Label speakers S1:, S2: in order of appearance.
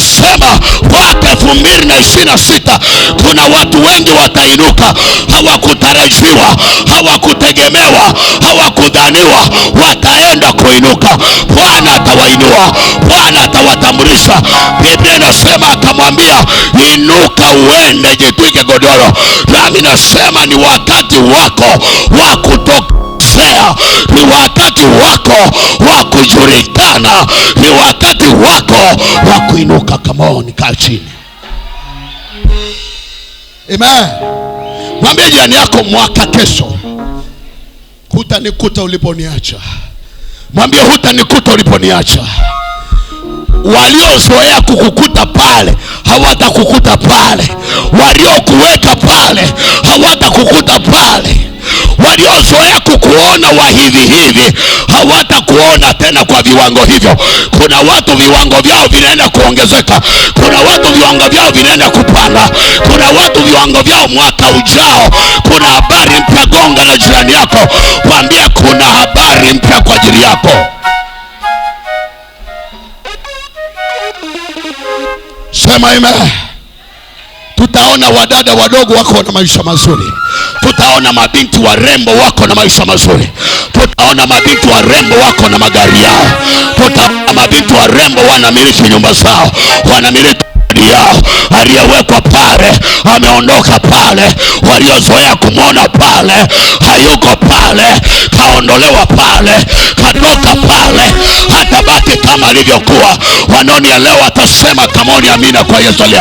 S1: Nasema mwaka 2026 kuna watu wengi watainuka, hawakutarajiwa, hawakutegemewa, hawakudhaniwa, wataenda kuinuka. Bwana atawainua, Bwana atawatambulisha. Biblia inasema akamwambia, inuka uende jitwike godoro. Nami nasema ni wakati wako wa kutokezea, ni wakati wako wa kujulikana, ni wakati wako wa kuinuka. Come on, kaa chini. Amen. Mwambie jirani yako, mwaka kesho hutanikuta uliponiacha. Mwambie hutanikuta uliponiacha. Waliozoea kukukuta pale hawatakukuta pale, waliokuweka pale hawatakukuta pale, waliozoea kukuona wa hivi hivi hawatakuona tena kwa viwango hivyo. Kuna watu viwango vyao vinaenda kuongezeka, kuna watu viwango vyao vinaenda kupanda, kuna watu viwango vyao mwaka ujao. Kuna habari mpya. Gonga na jirani yako, mwambie kuna habari mpya kwa ajili yako. Sema amen. Tutaona wadada wadogo wako na maisha mazuri, tutaona mabinti warembo wako na maisha mazuri, tutaona mabinti warembo wako na magari yao, tutaona mabinti warembo wanamiliki nyumba zao, wanamiliki yao. Aliyewekwa pale ameondoka pale, waliozoea kumwona pale hayuko pale, kaondolewa pale, katoka pale, hatabaki kama alivyokuwa. Wanaonielewa watasema kamoni, amina kwa Yesu aliye.